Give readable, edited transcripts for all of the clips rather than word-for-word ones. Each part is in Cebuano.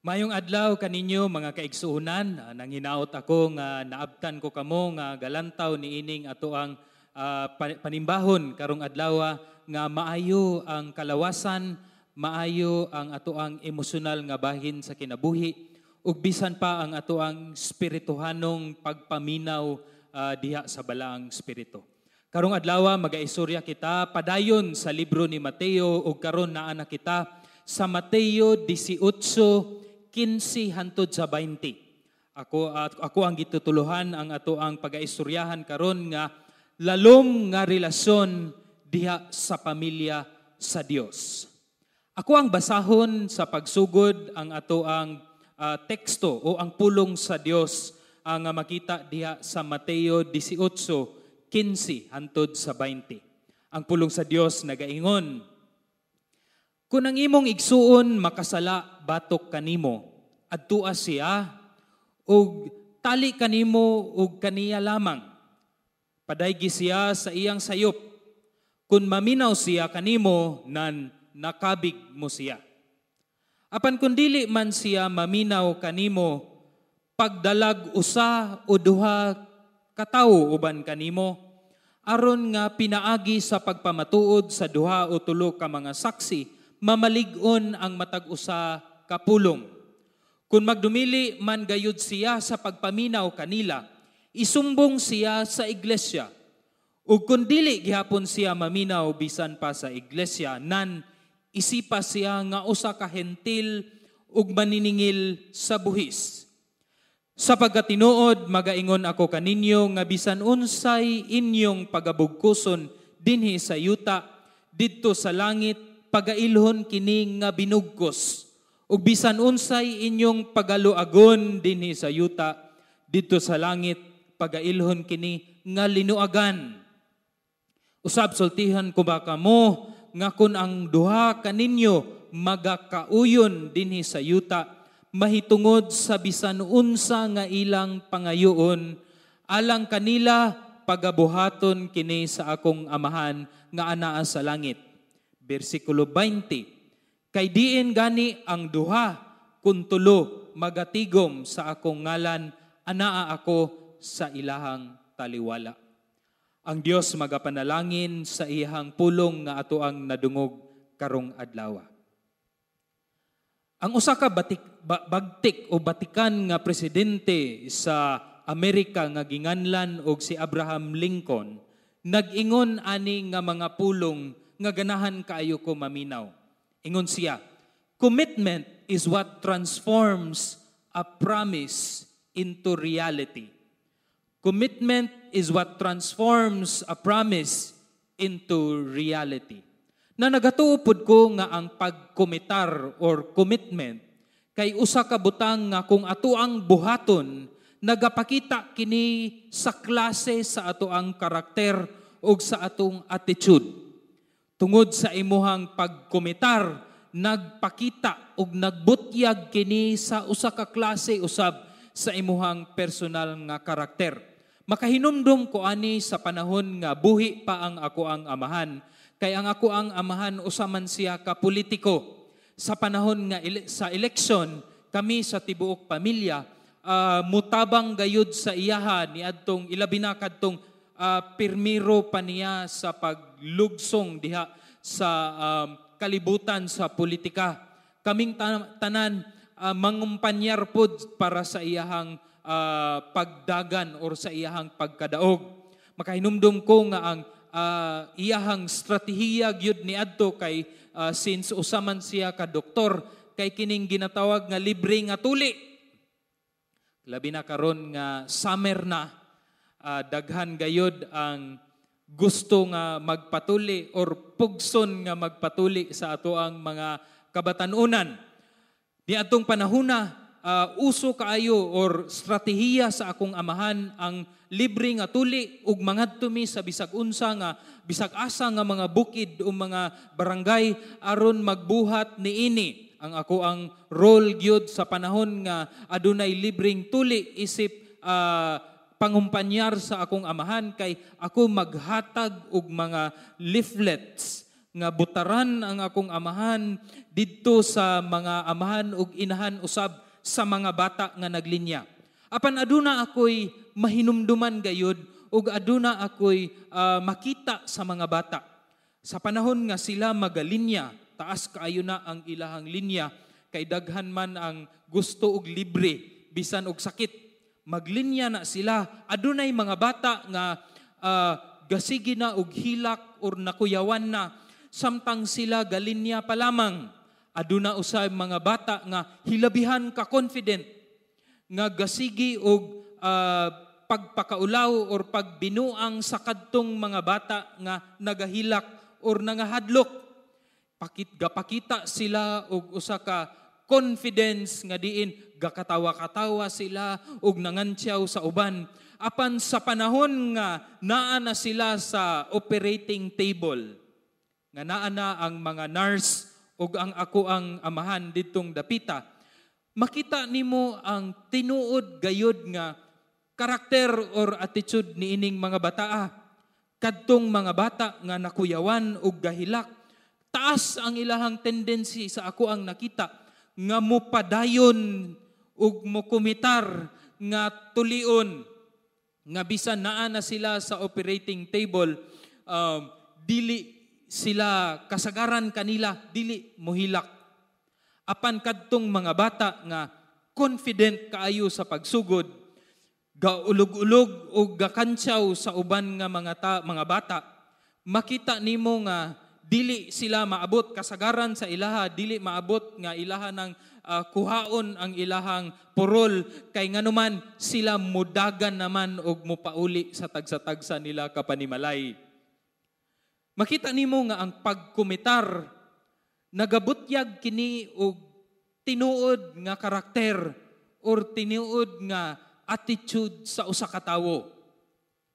Mayong adlaw kaninyo, mga kaigsuonan. Nanginaot ako nga naabtan ko kamo nga galantaw niining ato ang panimbahon karong adlaw nga maayo ang kalawasan, maayo ang ato ang emosyonal nga bahin sa kinabuhi ug bisan pa ang ato ang spirituhanong pagpaminaw diha sa Balaang Espiritu. Karong adlaw magaistorya kita padayon sa libro ni Mateo ug karon naa na kita sa Mateo 18:15 hantod sa 20. Ako ang gitutuluhan ang ato ang pagaistoryahan karon nga lalom nga relasyon diha sa pamilya sa Dios. Ako ang basahon sa pagsugod ang ato ang teksto o ang pulong sa Dios ang makita diha sa Mateo 18:15 hantod sa 20. Ang pulong sa Dios nagaingon, "Kung ang imong igsuon makasala batok kanimo, adtua siya ug tali kanimo ug kaniya lamang. Padaygi siya sa iyang sayop. Kung maminaw siya kanimo, nan nakabig mo siya. Apan kung dili man siya maminaw kanimo, pagdalag usa o duha katawo uban kanimo, aron nga pinaagi sa pagpamatuod sa duha o tulo ka mga saksi, mamalig-on ang matag usa ka pulong. Kung magdumili man gayud siya sa pagpaminaw kanila, isumbong siya sa iglesia. Ug kung dili gihapon siya maminaw bisan pa sa iglesia, nan isipa siya nga usa ka Hentil ug maniningil sa buhis. Sapagkat tinuod magaingon ako kaninyo nga bisan unsay inyong pagabugkuson dinhi sa yuta, didto sa langit pagailhon kini nga binugkos. Ug bisan unsay inyong pagaluagon dinhi sa yuta, didto sa langit pagailhon kini nga linuagan. Usab sultihan ko ba kamo nga kun ang duha kaninyo magakauyon dinhi sa yuta, mahitungod sa bisan unsa nga ilang pangayoon, alang kanila pagabuhaton kini sa akong Amahan nga anaa sa langit." Versikulo 20, "Kay diin gani ang duha kun tulo magatigom sa akong ngalan, anaa ako sa ilahang taliwala." Ang Dios magapanalangin sa iyang pulong nga ato ang nadungog karong adlaw. Ang usa ka bagtik o batikan nga presidente sa Amerika nga ginganlan og si Abraham Lincoln, nag-ingon ani nga mga pulong nga ganahan kaayo ko maminaw. Ingon siya, "Commitment is what transforms a promise into reality. Commitment is what transforms a promise into reality." Na nagatuo pud ko nga ang pagkomitar or commitment kay usa ka butang nga kung ato ang buhaton, nagapakita kini sa klase sa ato ang karakter ug sa atong attitude. Tungod sa imuhang pagkomitar, nagpakita ug nagbutyag kini sa usa ka klase usab sa imuhang personal nga karakter. Makahinumdum ko ani sa panahon nga buhi pa ang ako ang amahan, kay ang ako ang amahan usa man siya ka politiko. Sa panahon nga sa election, kami sa tibuok pamilya mutabang gayud sa iyaha niadtong ilabi na kadtong pirmiro pa niya sa paglugsong diha sa kalibutan sa politika. Kaming tanan mangumpanyar pod para sa iyahang pagdagan or sa iyahang pagkadaog. Makahinumdum ko nga ang iyahang strategiya gyud niadto kay since usa man siya ka doktor, kay kining ginatawag nga libre nga tuli. Labi na karon nga summer na, daghan gayud ang gusto nga magpatuli or pugson nga magpatuli sa ato ang mga kabatanunan. Niadtong panahona, uso kaayo or strategiya sa akong amahan ang libre nga tuli ug mangadto mi sa bisag unsa nga bisag asa nga mga bukid o mga barangay aron magbuhat niini. Ang ako ang role gyud sa panahon nga adunay libreng tuli isip pangumpanyar sa akong amahan kay ako maghatag og mga leaflets Nga butaran ang akong amahan didto sa mga amahan ug inahan usab sa mga bata nga naglinya. Apan aduna ako'y mahinumduman gayud ug aduna ako'y makita sa mga bata. Sa panahon nga sila magalinya, taas kaayo na ang ilahang linya kay daghan man ang gusto og libre bisan og sakit. Maglinya na sila, adunay mga bata nga gasigi na og hilak or nakuyawan na samtang sila galinya pa lamang. Aduna usab mga bata nga hilabihan ka confident nga gasigi og pagpakaulaw or pagbinuang sa kadtong mga bata nga nagahilak or nangahadlok. Gapakita sila og usa ka confidence nga diin gakatawa-katawa sila og nangantyaw sa uban. Apan sa panahon nga naa na sila sa operating table, nga naa na ang mga nurse ug ang ako ang amahan didtong dapita, makita nimo ang tinuod gayud nga karakter or attitude niining mga bataa. Kadtong mga bata nga nakuyawan og gahilak, taas ang ilahang tendency sa ako ang nakita nga mopadayon ug mokumitar nga tulion nga bisan naa na sila sa operating table, dili sila kasagaran kanila dili mohilak. Apan kadtong mga bata nga confident kaayo sa pagsugod, gaulog-ulog ug gakantsaw sa uban nga mga bata, makita nimo nga dili sila maabot kasagaran sa ilaha, dili maabot nga ilaha ng kuhaon ang ilahang purol kay nganuman sila mudagan naman og mopauli sa tagsa-tagsa nila kapanimalay. Makita nimo nga ang pagkumitar nagabutyag kini og tinuod nga karakter or tinuod nga attitude sa usa ka tawo.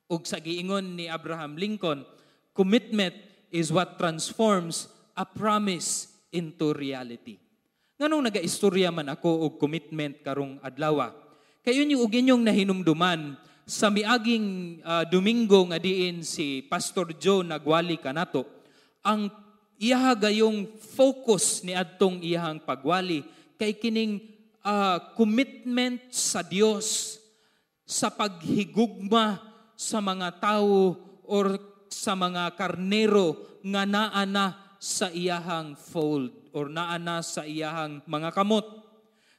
Ug sa giingon ni Abraham Lincoln, "Commitment is what transforms a promise into reality." Nganong nagaistorya man ako og commitment karong adlaw? Kay inyo ug inyong nahinumduman sa miaging Domingo nga diin si Pastor Joe nagwali kanato, ang iyaha gayong focus ni adtong iyahang pagwali kay kining commitment sa Dios sa paghigugma sa mga tawo or sa mga karnero nga naa na sa iyahang fold or naa na sa iyahang mga kamot,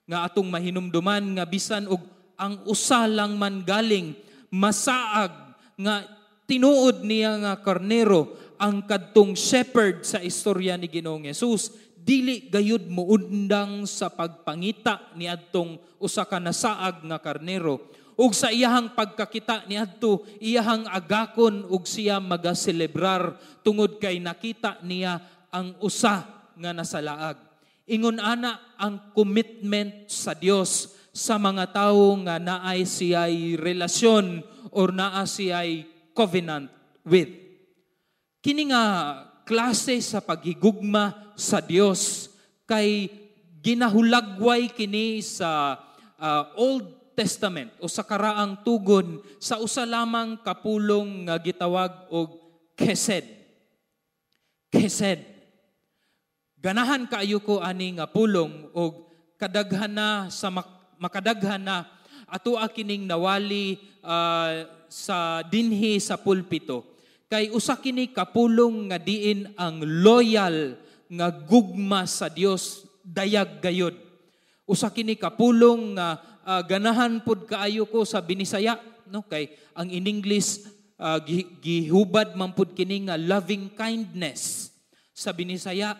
nga atong mahinumduman nga bisan og ang usa lang man galing masaag nga tinuod niya nga karnero, ang kadtong shepherd sa istorya ni Ginoong Hesus dili gayud muundang sa pagpangita ni adtong usa ka nasaag nga karnero. Ug sa iyahang pagkakita niadto, iyahang agakon ug siya magaselebrar tungod kay nakita niya ang usa nga nasalaag. Ingon ana ang commitment sa Dios sa mga tawo nga naay siyay relasyon or naa siyay covenant with. Kini nga klase sa paghigugma sa Dios kay ginahulagway kini sa Old Testament o sa Karaang Tugon sa usa lamang kapulong nga gitawag og kesed. Kesed. Ganahan kaayo ko ani nga pulong og kadaghan na sa makadaghan na ato kining nawali sa dinhi sa pulpito. Kay usa kini kapulong nga diin ang loyal nga gugma sa Dios dayag gayod. Usa kini kapulong nga ganahan pud kaayo ko sa Binisaya, no, kay ang in English gihubad man pud kini nga loving kindness. Sa Binisaya,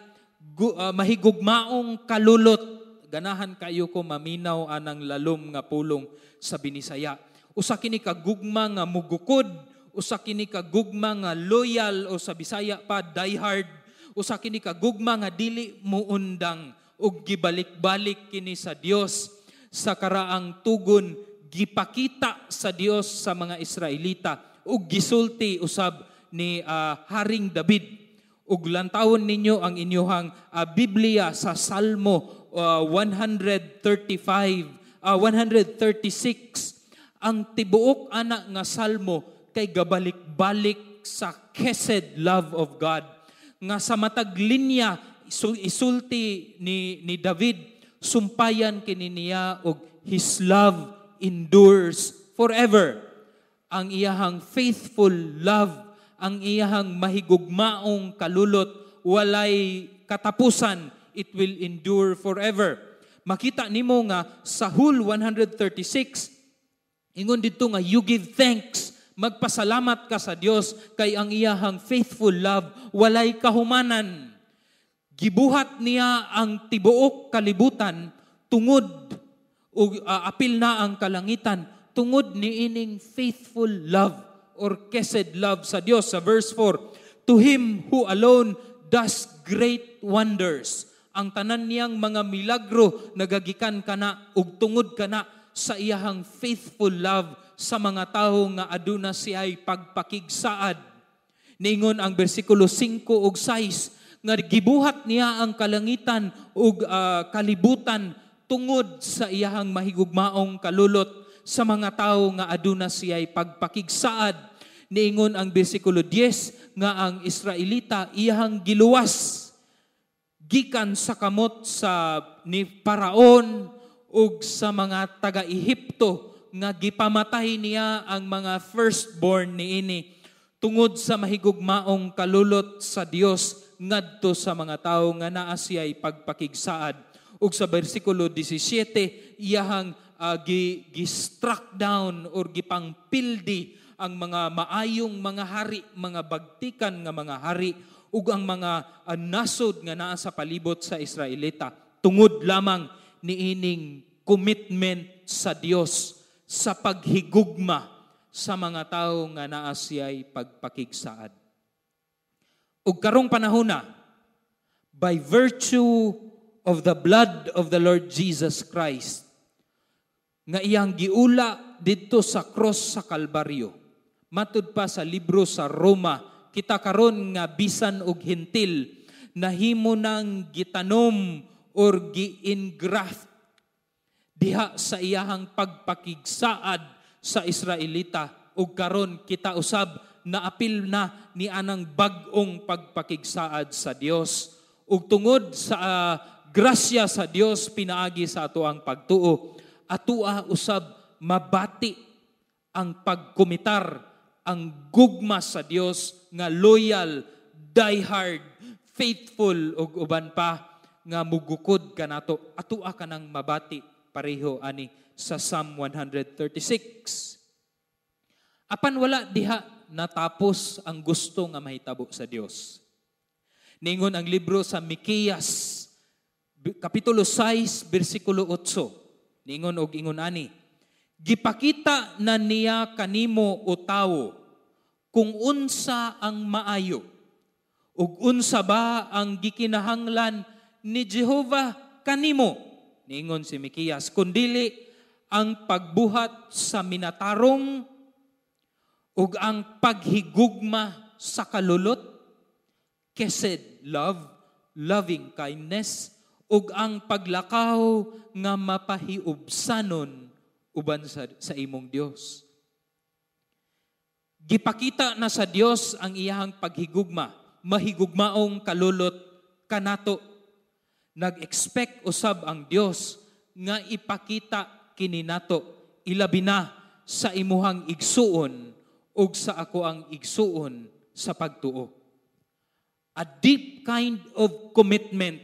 mahigugmaong kalulot. Ganahan kaayo ko maminaw anang lalom nga pulong sa Binisaya. Usa kini ka gugma nga mugukod, usa kini ka gugma nga loyal o sa Bisaya pa diehard, usa kini ka gugma nga dili muundang ug gibalik-balik kini sa Dios sa Karaang Tugon, gipakita sa Dios sa mga Israelita ug gisulti usab ni Haring David. Ug lantawon ninyo ang inyuhang Biblia sa Salmo 135, 136. Ang tibuok ana nga salmo kay gabalik-balik sa kesed love of God. Nga sa matag linya isulti ni David, sumpayan kini niya og "His love endures forever." Ang iyahang faithful love, ang iyahang mahigugmaong kalulot, walay katapusan, it will endure forever. Makita nimo nga sa Hul 136, ingon didto nga you give thanks, magpasalamat ka sa Dios kay ang iyahang faithful love walay kahumanan. Gibuhat niya ang tibuok kalibutan tungod ug apil na ang kalangitan tungod niining faithful love or kesed love sa Dios. Sa verse 4, to Him who alone does great wonders. Ang tanan niyang mga milagro nagagikan kana ug tungod kana sa iyahang faithful love sa mga tawo nga aduna siya'y pagpakigsaad. Niingon ang bersikulo 5 ug 6 nga gibuhat niya ang kalangitan ug kalibutan tungod sa iyahang mahigugmaong kalulot sa mga tawo nga aduna siya'y pagpakigsaad. Niingon ang bersikulo 10 nga ang Israelita iyahang giluwas gikan sa kamot sa ni Paraon ug sa mga taga-Ehipto nga gipamatay niya ang mga firstborn niini tungod sa mahigugmaong kalulot sa Dios ngadto sa mga tawo nga naa siya'y pagpakigsaad. Ug sa bersikulo 17, iyahang gi-struck down or gipangpildi ang mga maayong mga hari, mga bagtikan nga mga hari ug ang mga nasod nga naa sa palibot sa Israelita tungod lamang niining commitment sa Dios sa paghigugma sa mga tawo nga naa siya'y pagpakigsaad. Ug karong panahona, by virtue of the blood of the Lord Jesus Christ, nga iyang giula didto sa cross sa Kalbaryo, matud pa sa libro sa Roma, kita karon nga bisan og Hentil, nahimo nang gitanom or gi-engraft diha sa iyahang pagpakigsaad sa Israelita, ug karon kita usab naapil na ni anang bag-ong pagpakigsaad sa Dios. Ug tungod sa grasya sa Dios pinaagi sa atoang pagtuo, atoa usab mabati ang pagkomitar, ang gugma sa Dios nga loyal, diehard, faithful ug uban pa nga mugukod kanato. Atoa kanang mabati pareho ani sa Psalm 136. Apan wala diha natapos ang gusto nga mahitabo sa Dios. Ningon ang libro sa Miqueas kapitulo 6 bersikulo 8. Ningon og ingon ani: "Gipakita na niya kanimo, o tawo, kung unsa ang maayo ug unsa ba ang gikinahanglan ni Jehova kanimo." Ningon si Miqueas, kundili ang pagbuhat sa minatarong ug ang paghigugma sa kalulot, kesed love, loving kindness, ug ang paglakaw nga mapahiubsanon uban sa imong Dios. Gipakita na sa Dios ang iyahang paghigugma, mahigugmaong kalulot kanato. Nag-expect usab ang Dios nga ipakita kini nato, ilabi na sa imuhang igsuon ug sa ako ang igsuon sa pagtuo. A deep kind of commitment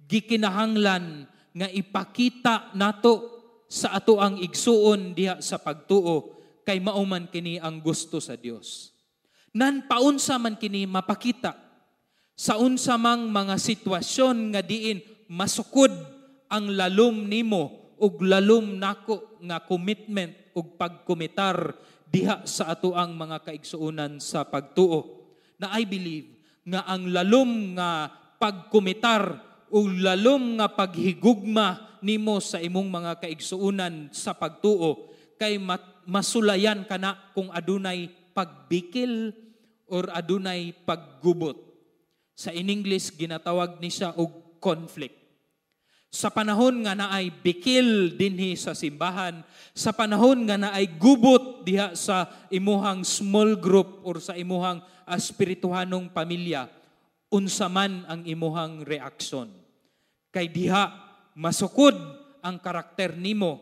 gikinahanglan nga ipakita nato sa ato ang igsuon diha sa pagtuo kay mao man kini ang gusto sa Dios. Nan paunsa man kini mapakita sa unsa mang mga sitwasyon nga diin masukod ang lalom nimo ug lalom nako nga commitment ug pagkomitar diha sa ato ang mga kaigsuonan sa pagtuo. Na I believe nga ang lalom nga pagkomitar ug lalom nga paghigugma nimo sa imong mga kaigsuonan sa pagtuo kay masulayan kana kung adunay pagbikil or adunay paggubot. Sa in English ginatawag ni siya og conflict. Sa panahon nga naay bikil dinhi sa simbahan, sa panahon nga naay gubot diha sa imuhang small group or sa imuhang espirituhanong pamilya, Unsa man ang imuhang reaksyon. Kay diha masukod ang karakter nimo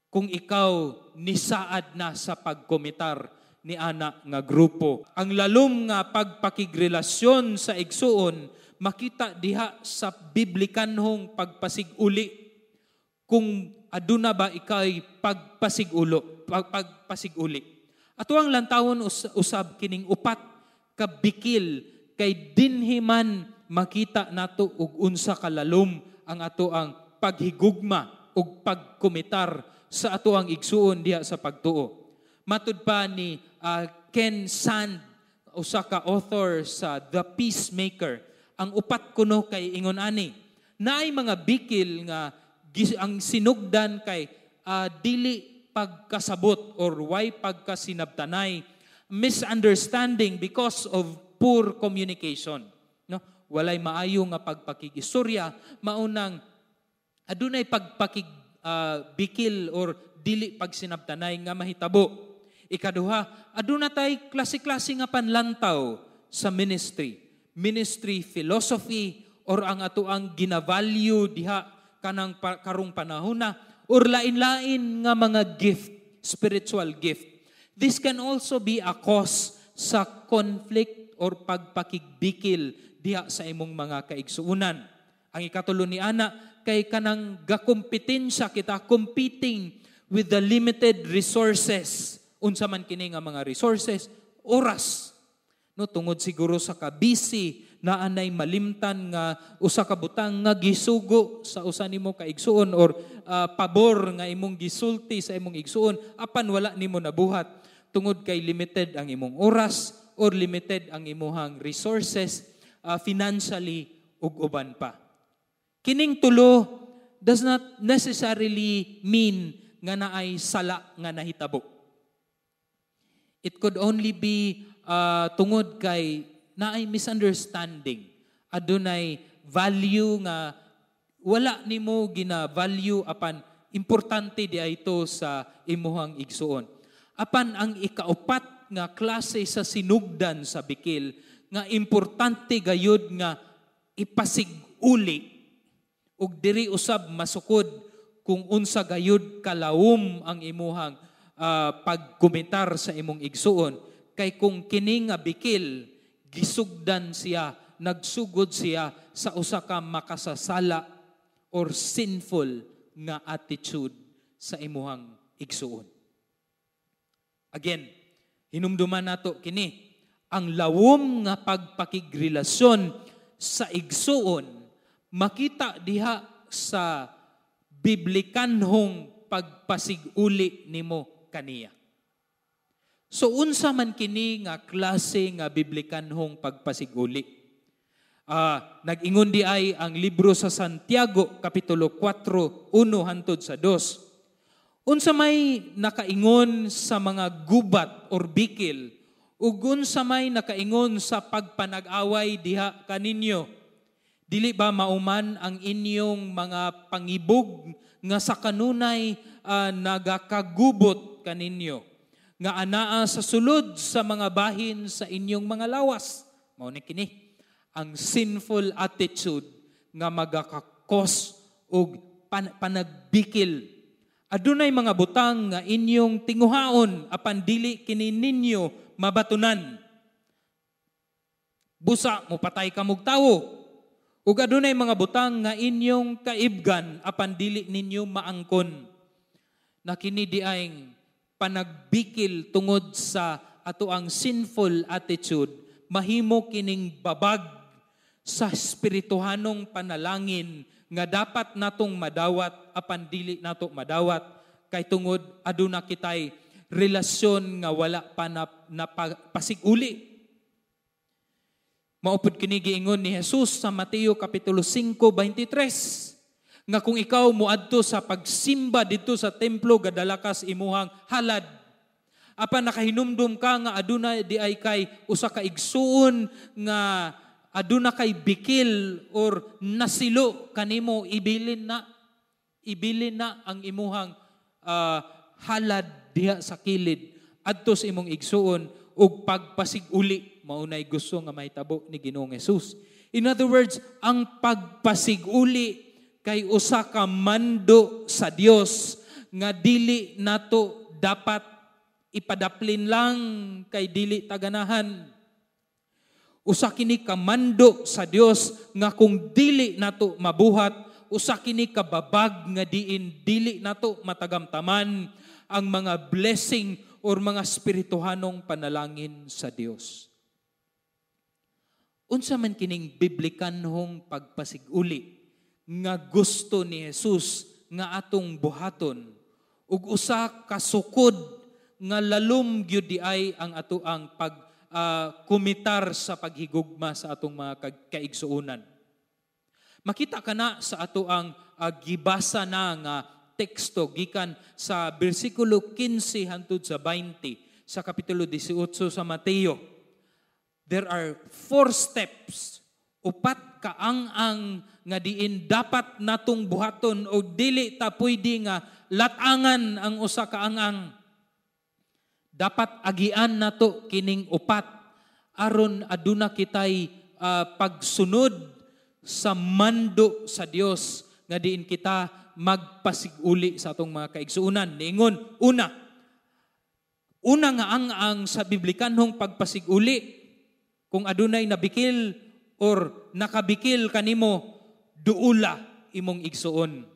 kung ikaw nisaad na sa pagkomitar ni ana nga grupo. Ang lalom nga pagpakigrelasyon sa igsuon makita diha sa biblikanhong pagpasiguli. Kung aduna ba ikay pagpasiguli. Ato ang lantawon usab kining upat ka bikil kay dinhi man makita nato og unsa kalalom ang ato ang paghigugma ug pagkomitar sa ato ang igsuon diha sa pagtuo. Matud pa ni Ken Sand, usa ka author sa The Peacemaker, ang upat kuno kay ingon ani, naay mga bikil nga ang sinugdan kay dili pagkasabot or way pagkasinabtanay, misunderstanding because of poor communication. No? Walay maayo nga pagpakigistorya, maunang adunay pagpakig bikil or dili pagsinabtanay nga mahitabo. Ikaduha, aduna tay klase-klase nga panlantaw sa ministry. Ministry philosophy or ang atoang gina-value diha kanang karong panahona or lain-lain nga mga gift, spiritual gift. This can also be a cause sa conflict or pagpakigbikil diha sa imong mga kaigsuunan. Ang ikatulo ni ana kay kanang gakompetensya kita, competing with the limited resources. Unsa man kini nga mga resources? Oras. No, tungod siguro sa kabisi na anay malimtan nga usa ka butang nga gisugo sa usa nimo ka igsuon or pabor nga imong gisulti sa imong igsuon apan wala nimo nabuhat tungod kay limited ang imong oras or limited ang imuhang resources financially ug uban pa. Kining tulo does not necessarily mean nga naay sala nga nahitabo. It could only be tungod kay naay misunderstanding. Adunay value nga wala nimo gina-value apan importante di ay ito sa imuhang igsuon. Apan ang ikaupat nga klase sa sinugdan sa bikil nga importante gayud nga ipasig-uli ug diri usab masukod kung unsa gayud kalawom ang imuhang pagkomentar sa imong igsuon, kay kung kini nga bikil gisugdan siya, nagsugod siya sa usa ka makasasala or sinful nga attitude sa imuhang igsuon. Again, hinumduman nato kini, ang lawom nga pagpakigrelasyon sa igsuon makita diha sa biblikanhong pagpasiguli nimo kaniya. So unsa man kini nga klase nga biblikanhong pagpasiguli? Nag-ingon di ay ang libro sa Santiago kapitulo 4, 1 hantod sa 2. Unsa may nakaingon sa mga gubat or bikil ug unsa may nakaingon sa pagpanag-away diha kaninyo? Dili ba mauman ang inyong mga pangibog nga sa kanunay nagakagubot kaninyo, nga anaa sa sulod sa mga bahin sa inyong mga lawas? Mao ni kini ang sinful attitude nga magakakos og panagbikil. Adunay mga butang nga inyong tinguhaon apan dili kini ninyo mabatunan. Busa mopatay ka mog tawo. Ug adunay mga butang nga inyong kaibgan apan dili ninyo maangkon. Na kini di ay panagbikil tungod sa ato ang sinful attitude, mahimo kining babag sa espirituhanong panalangin nga dapat natong madawat apan dili nato madawat kay tungod aduna kitay relasyon nga wala pa na pasiguli. Maupod kini giingon ni Jesus sa Mateo kapitulo 5:23 nga kung ikaw moadto sa pagsimba didto sa templo gadala kas imuhang halad, apan nakahinumdum ka nga aduna di ay kay usa ka igsuon nga aduna kay bikil or nasilo kanimo, ibilin na ang imuhang halad diha sa kilid adto sa imong igsuon og pagpasiguli. Maunay gusto nga mahitabo ni Ginoong Hesus. In other words, ang pagpasiguli kay usa ka mando sa Dios nga dili nato dapat ipadaplin lang kay dili taganahan. Usa kini ka mando sa Dios nga kung dili nato mabuhat, usa kini ka babag nga diin dili nato matagamtaman ang mga blessing or mga spirituhanong panalangin sa Dios. Unsa man kining biblikanhong pagpasiguli nga gusto ni Jesus nga atong buhaton ug usa ka sukod nga lalom gyud di ay ang atoang pag kumitar sa paghigugma sa atong mga kaigsuonan? Makita kana sa atoang gibasa na nga teksto gikan sa bersikulo 15 hangtod sa 20 sa kapitulo 18 sa Mateo. There are four steps, upat ka ang nga diin dapat natong buhaton o dili ta pwede nga latangan ang usa ka ang-ang. Dapat agian nato kining upat aron aduna kitay pagsunod sa mando sa Dios nga diin kita magpasiguli sa atong mga kaigsuonan. Niingon, una, una nga ang-ang sa biblikanhong pagpasiguli, kung adunay nabikil or nakabikil kanimo, duula imong igsuon.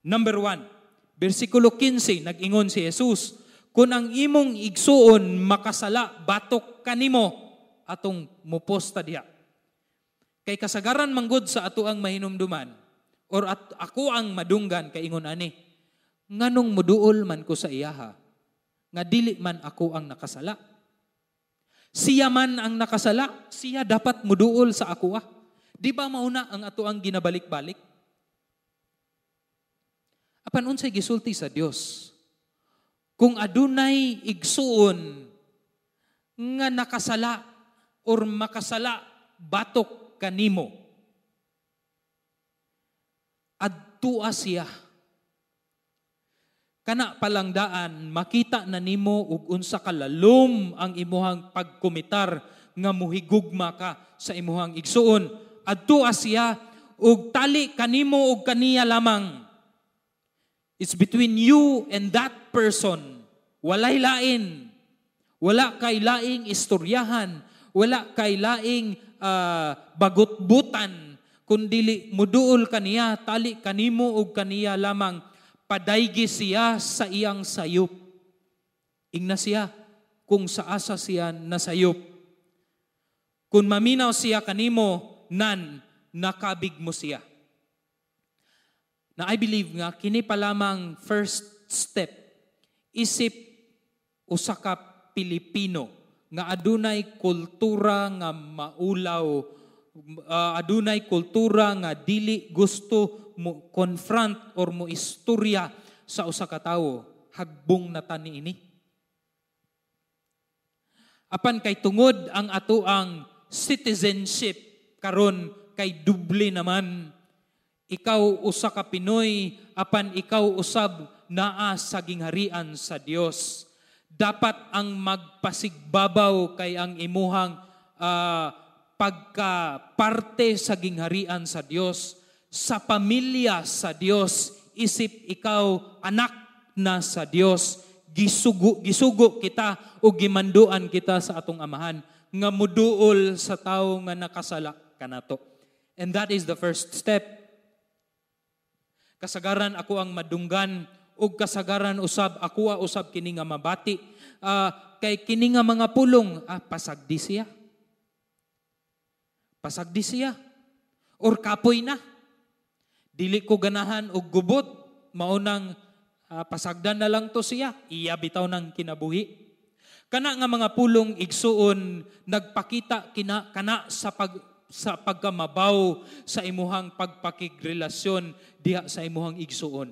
Number 1, bersikulo 15, nag-ingon si Jesus, "Kung ang imong igsuon makasala batok kanimo," atong muposta diha. Kay kasagaran manggod sa ato ang mahinumduman or at ako ang madunggan kay ingon ani, "Nganong muduol man ko sa iyaha nga dili man ako ang nakasala? Siya man ang nakasala, siya dapat muduol sa ako ah." Di ba mauna ang ato ang ginabalik-balik? Apan unsay gisulti sa Dios? Kung adunay igsuon nga nakasala or makasala batok kanimo, adtua siya. Kana palangdaan makita na nimo ug unsa kalalom ang imuhang pagkumitar nga muhigugma ka sa imuhang igsuon. Adtua siya ug tali kanimo ug kaniya lamang. It's between you and that person. Walay lain. Wala kay laing istoryahan. Wala kay laing bagutbutan. Kundili muduol kaniya, tali kanimo ug kaniya lamang. Padaygi siya sa iyang sayop. Ingna siya kung sa asa siya nasayop. Kung maminaw siya kanimo, nan nakabig mo siya. Na I believe nga kini pa lamang first step isip usa ka Pilipino nga adunay kultura nga maulaw, adunay kultura nga dili gusto mo confront or mo istorya sa usa ka tawo, hagbong na tani ini. Apan kay tungod ang ato ang citizenship karon kay doble naman, ikaw usa ka Pinoy apan ikaw usab naa sa gingharian sa Dios. Dapat ang magpasigbabaw kay ang imuhang pagka-parte sa gingharian sa Dios, sa pamilya sa Dios, isip ikaw anak na sa Dios. Gisugo kita o gimanduan kita sa atong amahan nga muduol sa tawo nga nakasala kanato. And that is the first step. Kasagaran ako ang madunggan ug kasagaran usab ako usab kini nga mabati, kay kini nga mga pulong, pasagdi siya. Pasagdi siya or kapoy na. Dili ko ganahan og gubot, maunang pasagdan na lang to siya, iya bitaw ng kinabuhi. Kana nga mga pulong, igsuon, nagpakita kina kana sa pagkamabaw sa imuhang pagpakigrelasyon diha sa imuhang igsuon.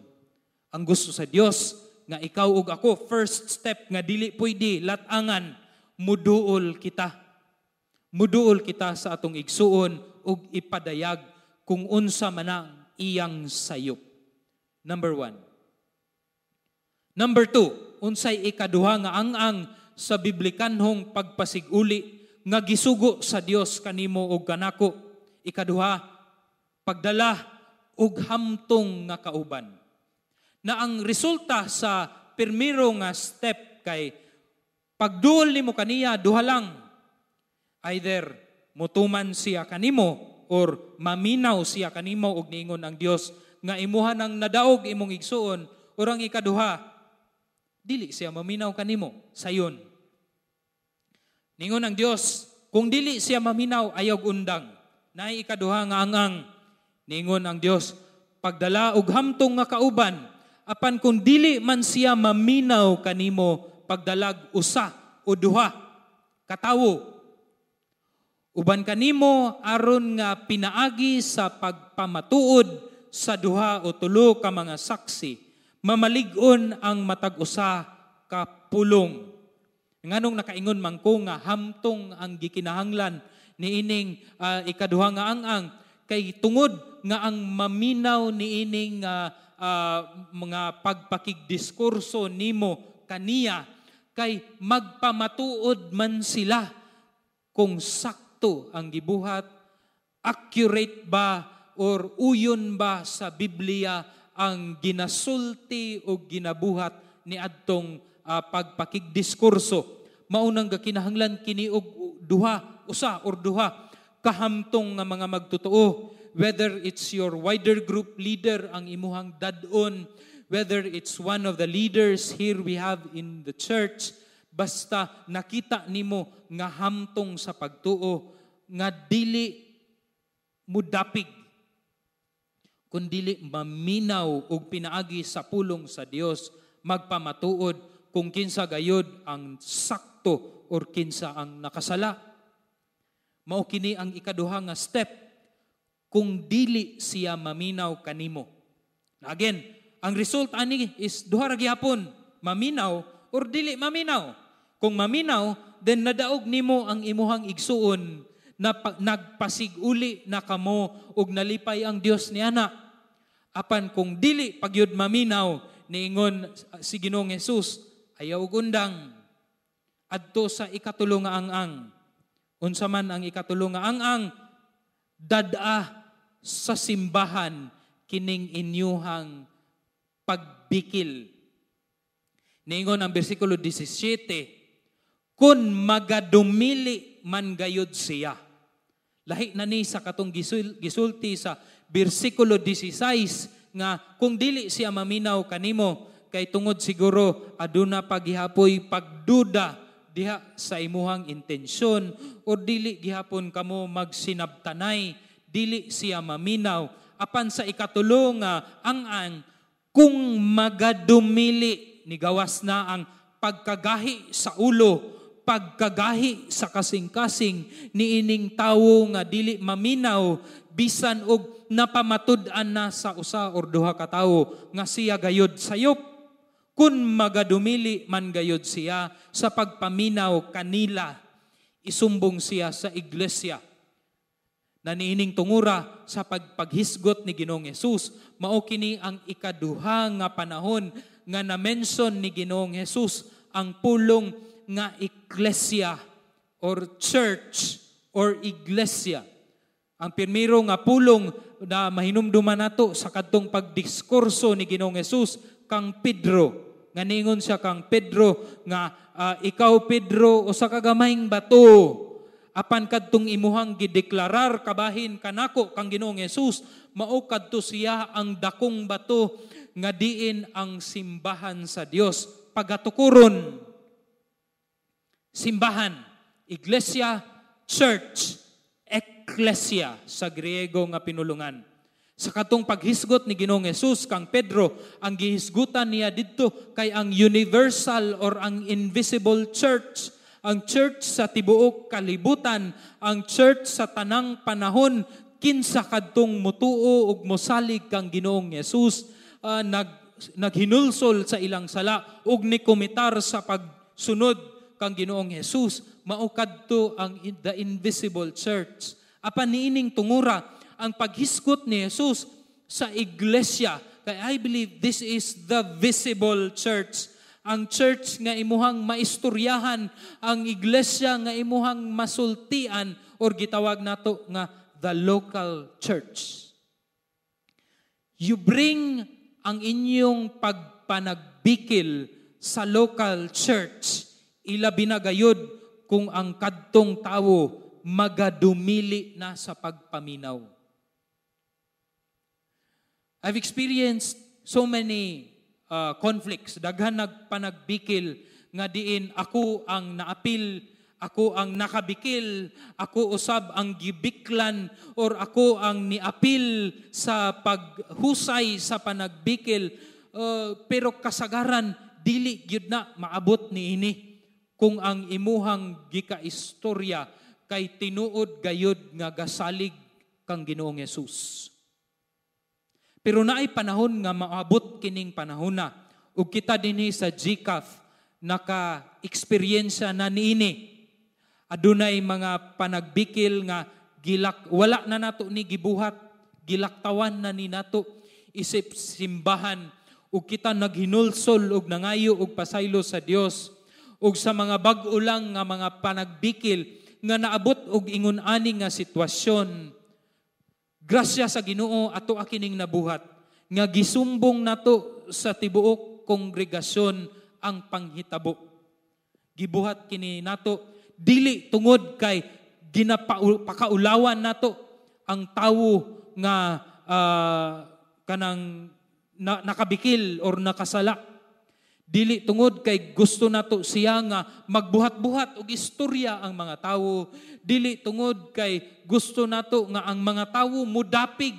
Ang gusto sa Dios nga ikaw ug ako, first step nga dili pwede latangan, muduol kita. Muduol kita sa atong igsuon ug ipadayag kung unsa man ang iyang sayop. Number 1. Number 2, unsay ikaduha nga ang-ang sa biblikanhong pagpasiguli nga gisugo sa Dios kanimo ug kanako. Ikaduha, pagdala og hamtong nga kauban. Na ang resulta sa pirmiro nga step kay pagduol nimo kaniya, duha lang. Either mutuman siya kanimo or maminaw siya kanimo og niingon ang Dios nga imuha nang nadaog imong igsuon, or ang ikaduha, dili siya maminaw kanimo sayon. Ningon ang Dios, kung dili siya maminaw, ayaw undang. Naay ikaduha nga ang-ang. Ningon ang Dios, pagdala og hamtong nga kauban, apan kung dili man siya maminaw kanimo, pagdalag usa o duha katawo uban kanimo, aron nga pinaagi sa pagpamatuod sa duha o tulo ka mga saksi mamalig-on ang matag usa ka pulong. Nganong nakaingon man ko nga hamtong ang gikinahanglan niining ikaduha nga ang-ang? Kay tungod nga ang maminaw niining mga pagpakigdiskurso nimo kaniya kay magpamatuod man sila kung sakto ang gibuhat, accurate ba or uyon ba sa Biblia ang ginasulti o ginabuhat ni adtong pagpakigdiskurso. Maunang gakinahanglan kini og duha, usa or duha kahamtong nga mga magtotoo, whether it's your wider group leader ang imuhang dad-on, whether it's one of the leaders here we have in the church, basta nakita nimo nga hamtong sa pagtuo, nga dili mudapig kung dili maminaw og pinaagi sa pulong sa Dios magpamatuod kung kinsa gayod ang sakto or kinsa ang nakasala. Mao kini ang ikaduha nga step kung dili siya maminaw kanimo. Again, ang result ani is duha ra gihapon, maminaw or dili maminaw. Kung maminaw, then nadaog nimo ang imuhang igsuon na nagpasiguli na kamo ug nalipay ang Dios niana. Apan kung dili pagyud maminaw, niingon si Ginoong Hesus, ayaw undang. Adto sa ikatulo nga ang-ang. Unsa man ang ikatulo nga ang-ang? Dad-a sa simbahan kining inyuhang pagbikil. Niingon ang bersikulo 17, kung magadumili man gayud siya. Lahi na ni sa katong gisulti sa bersikulo 16 nga kung dili siya maminaw kanimo kay tungod siguro aduna paghihapoy pagduda diha sa imuhang intensyon or dili gihapon kamo magsinabtanay, dili siya maminaw. Apan sa ikatulo nga ang-ang, kung magadumili, nigawas na ang pagkagahi sa ulo, pagkagahi sa kasing-kasing niining tawo nga dili maminaw, bisan og napamatud-an na sa usa or duha ka tawo nga siya gayod sayop. Kung magadumili man gayod siya sa pagpaminaw kanila, isumbong siya sa iglesia. Na niining tungura sa pagpaghisgot ni Ginoong Hesus, mao kini ang ikaduha nga panahon nga na-mention ni Ginoong Hesus ang pulong nga eklesia or church or iglesia. Ang primero nga pulong na mahinumduman nato sa kadtong pagdiskurso ni Ginoong Hesus kang Pedro, nga ningon siya kang Pedro nga ikaw Pedro usa ka gamayng bato, apan kadtong imuhang gideklarar kabahin kanako kang Ginoong Hesus, mao kadto siya ang dakong bato nga diin ang simbahan sa Dios pagatukuron. Simbahan, iglesia, church, eklesia sa Griego nga pinulungan. Sa katong paghisgot ni Ginoong Hesus kang Pedro, ang gihisgutan niya didto kay ang universal or ang invisible church, ang church sa tibuok kalibutan, ang church sa tanang panahon, kinsa kadtong mutuo ug mosalig kang Ginoong Hesus, naghinulsol sa ilang sala ug nikomitar sa pagsunod kang Ginoong Hesus, mao kadto ang the invisible church. Apan niining tungura, ang paghisgot ni Jesus sa iglesia, kay I believe this is the visible church. Ang church nga imuhang maistoryahan, ang iglesia nga imuhang masultian or gitawag nato nga the local church. You bring ang inyong pagpanagbikil sa local church, ilabi na gayud kung ang kadtong tawo magadumili na sa pagpaminaw. I've experienced so many conflicts, daghan nagpanagbikil nga diin ako ang naapil, ako ang nakabikil, ako usab ang gibiklan or ako ang niapil sa paghusay sa panagbikil. Pero kasagaran dili gyud na maabot niini kung ang imuhang gikaistorya kay tinuod gayud nga gasalig kang Ginoong Hesus. Pero naay panahon nga maabot kining panahona ug kita dinhi sa GCAF naka-eksperyensya na niini. Adunay mga panagbikil nga gilak wala na nato ni gibuhat, gilaktawan na ni nato isip simbahan ug kita naghinulsol ug nangayo og pasaylo sa Dios ug sa mga bag-o lang nga mga panagbikil nga naabot og ingon ani nga sitwasyon. Grasya sa Ginoo ato kining nabuhat nga gisumbong nato sa tibuok kongregasyon ang panghitabo. Gibuhat kini nato dili tungod kay ginapakaulawan nato ang tawo nga kanang nakabikil or nakasala. Dili tungod kay gusto nato siya nga magbuhat-buhat og istorya ang mga tawo. Dili tungod kay gusto nato nga ang mga tawo mudapig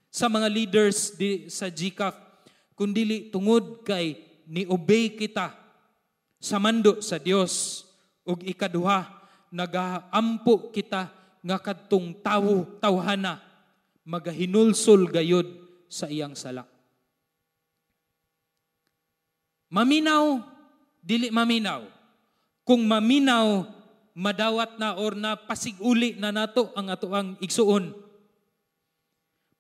sa mga leaders sa GCAF. Kundili tungod kay ni-obey kita sa mando sa Dios. Ug ikaduha, nagaampo kita nga kadtong tawo tawhana magahinulsol gayod sa iyang sala. Maminaw, dili maminaw. Kung maminaw, madawat na or na pasiguli na nato ang atoang igsuon.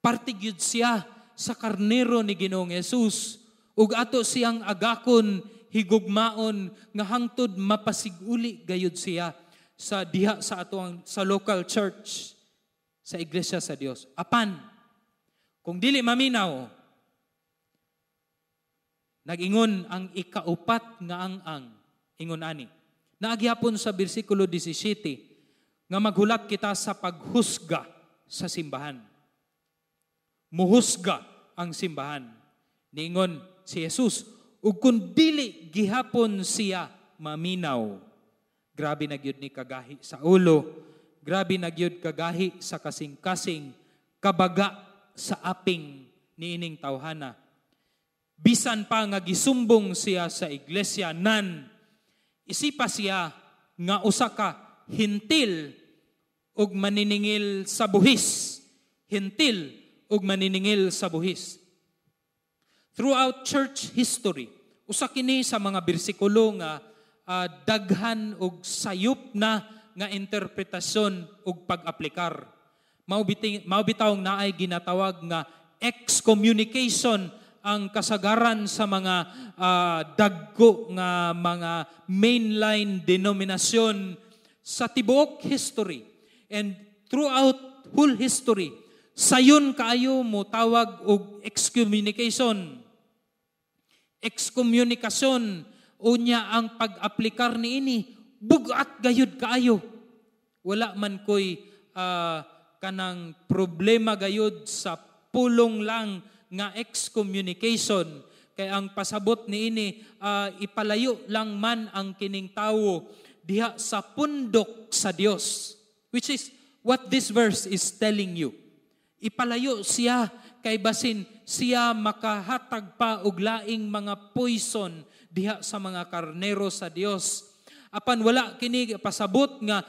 Parte gyud siya sa karnero ni Ginoong Hesus ug ato siyang agakon, higugmaon nga hangtod mapasiguli gayud siya sa diha sa atoang sa local church, sa iglesia sa Dios. Apan kung dili maminaw, nag-ingon ang ikaupat nga ang-ang, ingon ani. Naagyapon sa bersikulo 17 nga maghulat kita sa paghusga sa simbahan. Muhusga ang simbahan. Niingon si Jesus, ug kung dili gihapon siya maminaw. Grabe na gyud ni kagahi sa ulo, grabe na gyud kagahi sa kasing-kasing, kabaga sa aping niining tawhana. Bisan pa nga gisumbong siya sa iglesia nan, isipa siya nga usa ka hintil ug maniningil sa buhis. Hintil ug maniningil sa buhis. Throughout church history, usa kini sa mga bersikulo nga daghan og sayop na nga interpretasyon ug pag-aplikar. Mao bitawng naay ginatawag nga excommunication ang kasagaran sa mga dagko nga mga mainline denominasyon sa tibuok history. And throughout whole history, sayon kaayo mo tawag og excommunication. Excommunication, unya ang pag-aplikar niini, bugat gayud kaayo. Wala man koy kanang problema gayud sa pulong lang nga excommunication. Kay ang pasabot niini, ipalayo lang man ang kining tawo diha sa pundok sa Dios, which is what this verse is telling you. Ipalayo siya kay basin siya makahatag pa og laing mga poison diha sa mga karnero sa Dios. Apan wala kini pasabot nga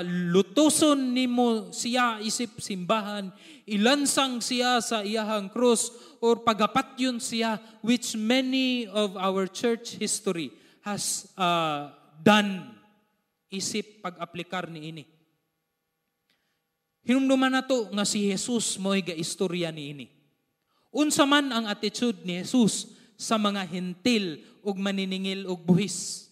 lutuson nimo siya isip simbahan, ilansang siya sa iyahang krus or pagapatyon siya, which many of our church history has done isip pag-aplikar niini. Hinumduman nato nga si Jesus mo'y gaistorya niini. Unsa man ang attitude ni Jesus sa mga Hentil ug maniningil og buhis.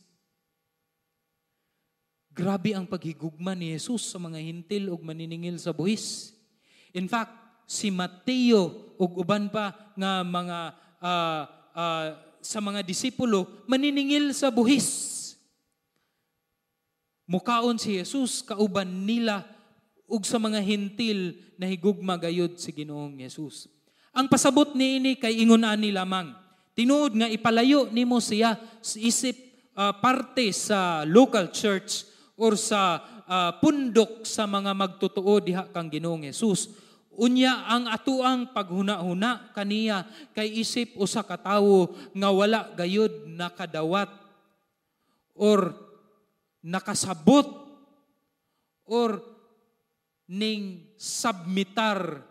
Grabe ang paghigugma ni Jesus sa mga Hentil ug maniningil sa buhis. In fact, si Mateo ug uban pa nga mga sa mga disipulo maniningil sa buhis. Mukaon si Jesus kauban nila ug sa mga Hentil na higugma gayud si Ginoong Jesus. Ang pasabot niini kay ingon ani lamang. Tinuod nga ipalayo nimo siya isip parte sa local church or sa pundok sa mga magtotoo diha kang Ginoong Jesus. Unya ang atuang paghuna-huna kaniya kay isip usa ka tawo nga wala gayud nakadawat or nakasabot or ning submitar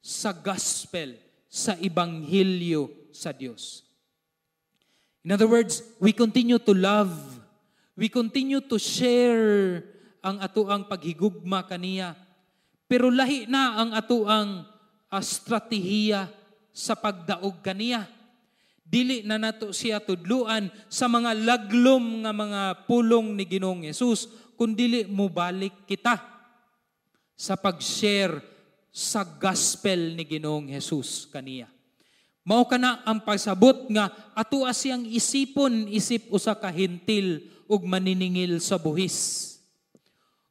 sa gospel, sa ebanghelyo sa Dios. In other words, we continue to love, we continue to share ang atuang paghigugma kaniya. Pero lahi na ang atuang estratehiya sa pagdaog kaniya. Dili na nato siya tudluan sa mga laglom nga mga pulong ni Ginoong Hesus, kundili mobalik kita sa pag-share sa gospel ni Ginoong Hesus kaniya. Mao kana ang pagsabot nga atua siyang isipon isip usa ka Hentil ug maniningil sa buhis.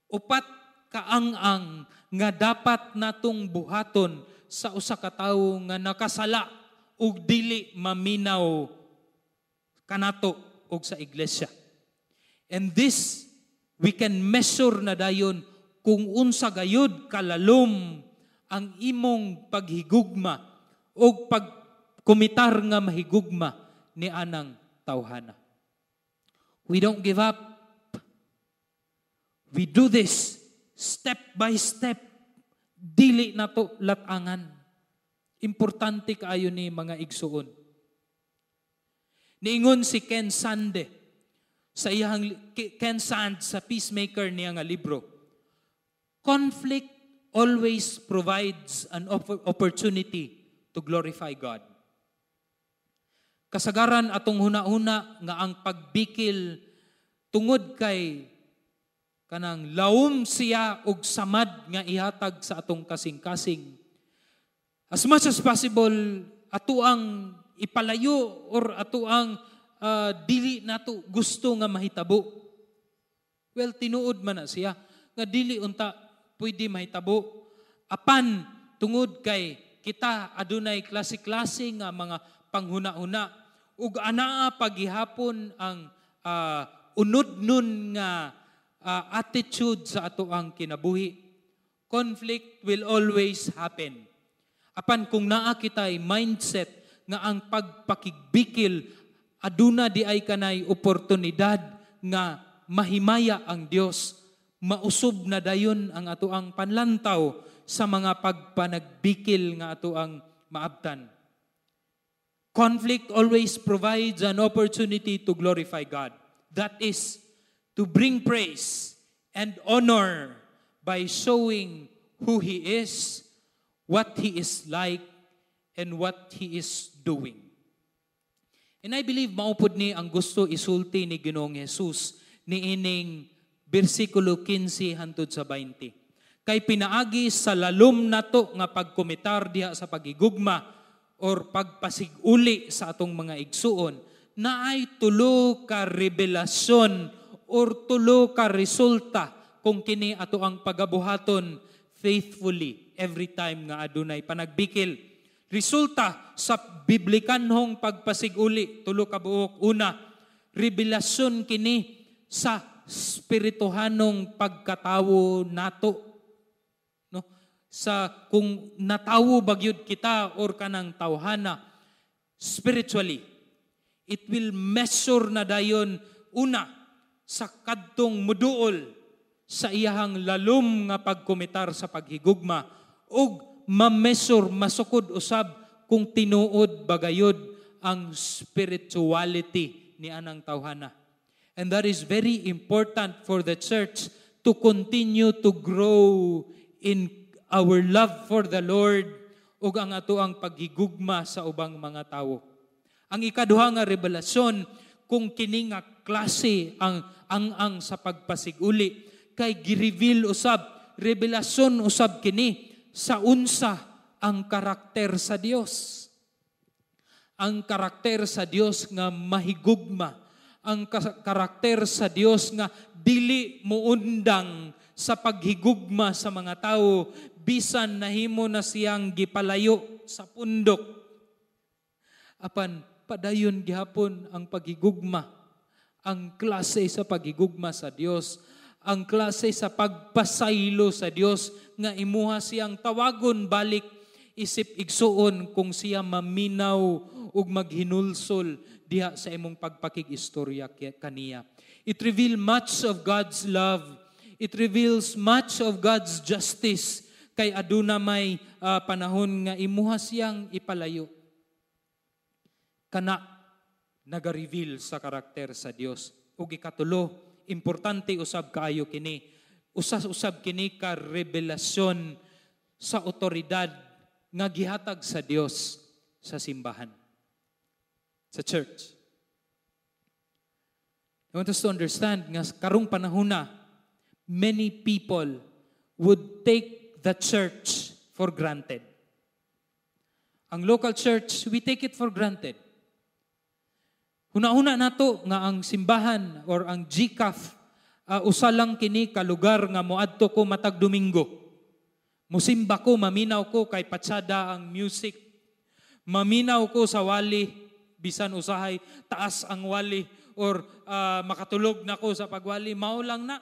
Upat kaang-ang nga dapat natong buhaton sa usa ka tawo nga nakasala ug dili maminaw kanato ug sa iglesia. And this we can measure na dayon kung unsa gayud kalalom ang imong paghigugma o pagkumitar nga mahigugma ni anang tawhana. We don't give up. We do this step by step. Dili nato latangan. Importante kaayo ni, mga igsuon. Niingon si Ken Sande sa iyang Ken Sande sa Peacemaker niya nga libro. Conflict always provides an opportunity to glorify God. Kasagaran atong huna-huna nga ang pagbikil tungod kay kanang laom siya og samad nga ihatag sa atong kasing-kasing. As much as possible, ato ang ipalayo or ato ang dili nato gusto nga mahitabo. Well, tinuod man na siya nga dili unta pwede mahitabo. Apan tungod kay kita adunay klase-klase nga mga panghuna-huna ug anaa pagihapon ang unod-nun nga attitude sa ato ang kinabuhi. Conflict will always happen. Apan kung naa kitay mindset nga ang pagpakigbikil aduna di ay kanay oportunidad nga mahimaya ang Dios, mausub na dayon ang ato ang panlantaw sa mga pagpanagbikil nga ato ang maabtan. Conflict always provides an opportunity to glorify God. That is, to bring praise and honor by showing who He is, what He is like, and what He is doing. And I believe mao pud ni ang gusto isulti ni Ginoong Jesus niining bersikulo 15 hantod sa 20. Kay pinaagi sa lalom nato nga pagkomitar diha sa paghigugma or pagpasiguli sa atong mga igsuon, naay tulo ka revelasyon or tulo ka resulta kung kini ato ang pagabuhaton faithfully every time nga adunay panagbikil. Resulta sa biblikanhong pagpasiguli, tulo ka buok. Una, revelasyon kini sa spirituhanong pagkatawo nato. No? Sa kung natawo bagyod kita or kanang tawhana spiritually, it will measure na dayon una sa kadtong muduol sa iyahang lalom nga pagkomitar sa paghigugma ug ma-measure, masukod usab kung tinuod bagayod ang spirituality ni anang tawhana. And that is very important for the church to continue to grow in our love for the Lord ug ang ato ang paghigugma sa ubang mga tawo. Ang ikaduha nga revelasyon kung kini nga klase ang ang sa pagpasiguli kay gi-reveal usab, revelasyon usab kini sa unsa ang karakter sa Dios. Ang karakter sa Dios nga mahigugma, ang karakter sa Dios nga dili muundang sa paghigugma sa mga tawo bisan nahimo na siyang gipalayo sa pundok. Apan padayon gihapon ang paghigugma, ang klase sa paghigugma sa Dios, ang klase sa pagpasaylo sa Dios nga imuha siyang tawagon balik isip igsuon kung siya maminaw ug maghinulsol diha sa imong pagpakig-istorya kaniya. It reveals much of God's love. It reveals much of God's justice kay aduna may panahon nga imuha siyang ipalayo. Kana naga-reveal sa karakter sa Dios. Ug ikatulo, importante usab kaayo kini. Usas usab kini ka revelasyon sa otoridad nga gihatag sa Dios sa simbahan, sa church. I want us to understand nga karong panahon na, many people would take the church for granted. Ang local church, we take it for granted. Huna-huna nato nga ang simbahan or ang GCAF, usa lang kini ka lugar nga moadto ko matag Domingo. Musimba ko, maminaw ko kay patsada ang music. Maminaw ko sa wali, bisan usahay taas ang wali or makatulog na ko sa pagwali, mao lang na.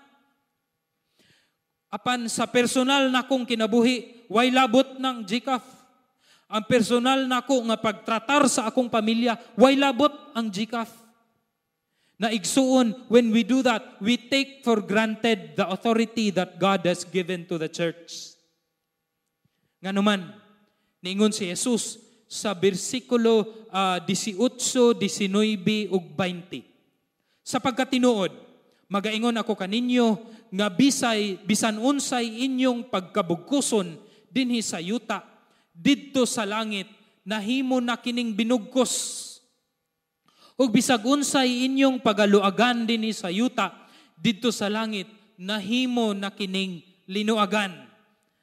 Apan sa personal na kong kinabuhi, way labot ng GCAF. Ang personal nako nga pagtratar sa akong pamilya, way labot ang GCAF. Na igsuon, when we do that, we take for granted the authority that God has given to the church. Nganuman, niingon si Jesus sa bersikulo 18, 19 ug 20. "Sa pagkatinuod, magaingon ako kaninyo nga bisay bisan unsay inyong pagkabugkuson dinhi sa yuta, didto sa langit nahimo na kining binugkos. Ug bisag unsay inyong pagaluagan dinhi sa yuta, didto sa langit nahimo na kining linuagan."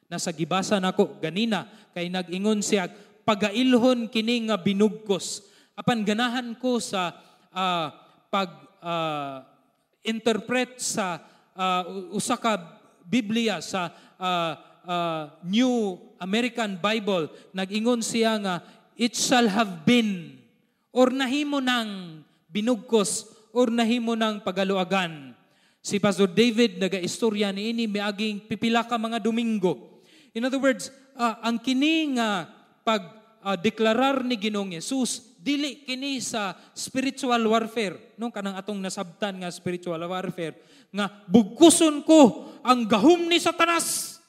Nasa gibasa nako ganina kay nag-ingon siya pagailhon kini nga binugkos. Apan ganahan ko sa pag interpret sa usa ka Biblia, sa New American Bible, nag-ingon siya nga it shall have been or nahimo ng binugkos or nahimo ng pagaluagan. Si Pastor David nagaistorya niini miaging pipila ka mga Domingo. In other words, ang kini nga pag deklarar ni Ginoong Yesus dili kini sa spiritual warfare, no, kanang atong nasabtan nga spiritual warfare nga bugkuson ko ang gahom ni Satanas.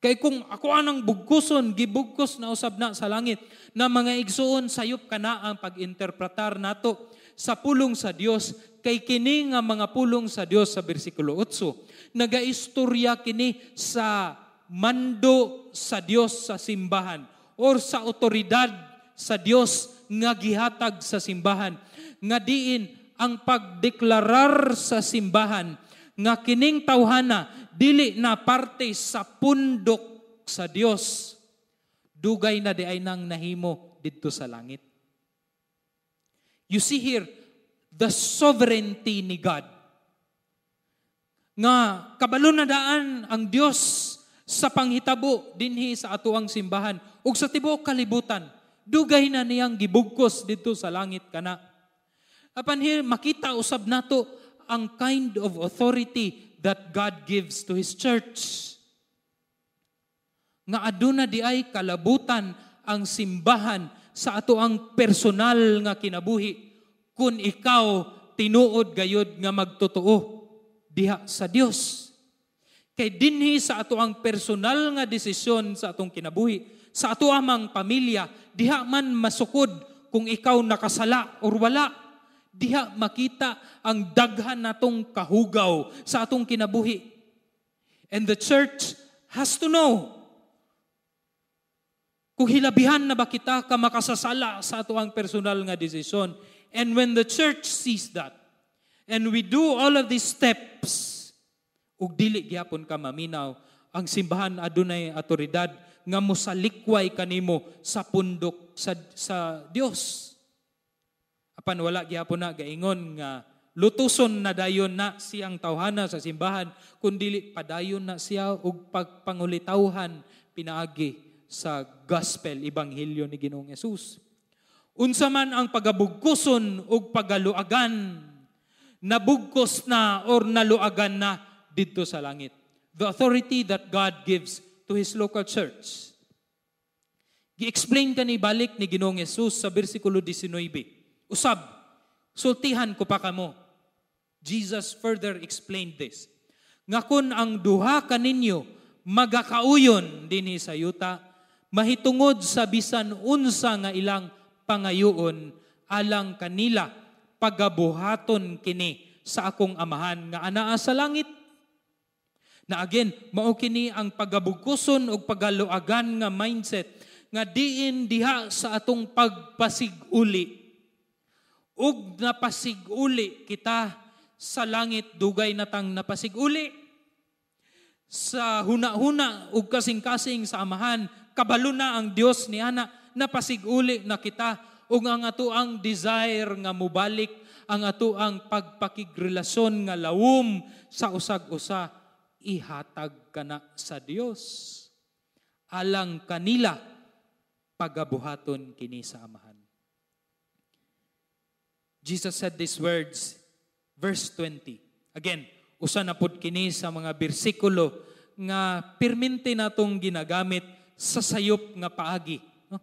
Kay kung ako anang bugkuson, gibugkos na usab na sa langit. Na mga igsuon, sayop kana ang pag-interpretar nato sa pulong sa Dios, kay kini nga mga pulong sa Dios sa bersikulo 8 nagaistorya kini sa mando sa Dios sa simbahan or sa otoridad sa Dios nga gihatag sa simbahan, nga diin ang pagdeklarar sa simbahan nga kining tawhana dili na parte sa pundok sa Dios, dugay na di ay nang nahimo didto sa langit. You see here the sovereignty ni God. Nga kabalo na daan ang Dios sa panghitabo dinhi sa atoang simbahan ug sa tibuok kalibutan. Dugay na niyang gibugkos didto sa langit kana. Apan here makita usab nato ang kind of authority that God gives to His church. Nga aduna di ay kalabutan ang simbahan sa ato ang personal nga kinabuhi kung ikaw tinuod gayod nga magtotoo diha sa Dios. Kay dinhi sa ato ang personal nga desisyon sa atong kinabuhi, sa ato amang pamilya, diha man masukod kung ikaw nakasala or wala. Diha makita ang daghan natong kahugaw sa atong kinabuhi. And the church has to know. Kung hilabihan na ba kita ka makasasala sa ato ang personal nga desisyon. And when the church sees that, and we do all of these steps, ug dili gyapon ka maminaw, ang simbahan adunay awtoridad nga mosalikway kanimo sa pundok sa Dios. Apan wala gyapon na gaingon nga lutuson na dayon na siyang tawhana sa simbahan, kun dili padayon na siya og pagpangulitawhan pinaagi sa gospel, ebanghelyo ni Ginoong Hesus. Unsa man ang pagabugkuson ug pagaluagan, nabugkos na or naluagan na didto sa langit. The authority that God gives to His local church. Gi-explain kani balik ni Ginoong Hesus sa bersikulo 19. "Usab, sultihan ko pa kamo." Jesus further explained this. "Nga kun ang duha kaninyo magakauyon dinhi sa yuta, mahitungod sa bisan unsa nga ilang pangayoon alang kanila, pagabuhaton kini sa akong Amahan nga anaa sa langit." Na again, mao kini ang pagabugkuson og pagaluagan nga mindset nga diin diha sa atong pagpasiguli. Ug napasiguli kita sa langit, dugay natang napasiguli. Sa huna-huna ug kasing-kasing sa Amahan, kabalo na ang Dios ni ana, napasiguli na kita ug ang atoang desire nga mubalik ang atoang pagpakigrelasyon nga lawom sa usag-usa, ihatag kana sa Dios. Alang kanila, pagabuhaton kini sa Amahan. Jesus said these words, verse 20. Again, usa na pud kini sa mga bersikulo nga pirmente natong ginagamit sa sayop nga paagi. No?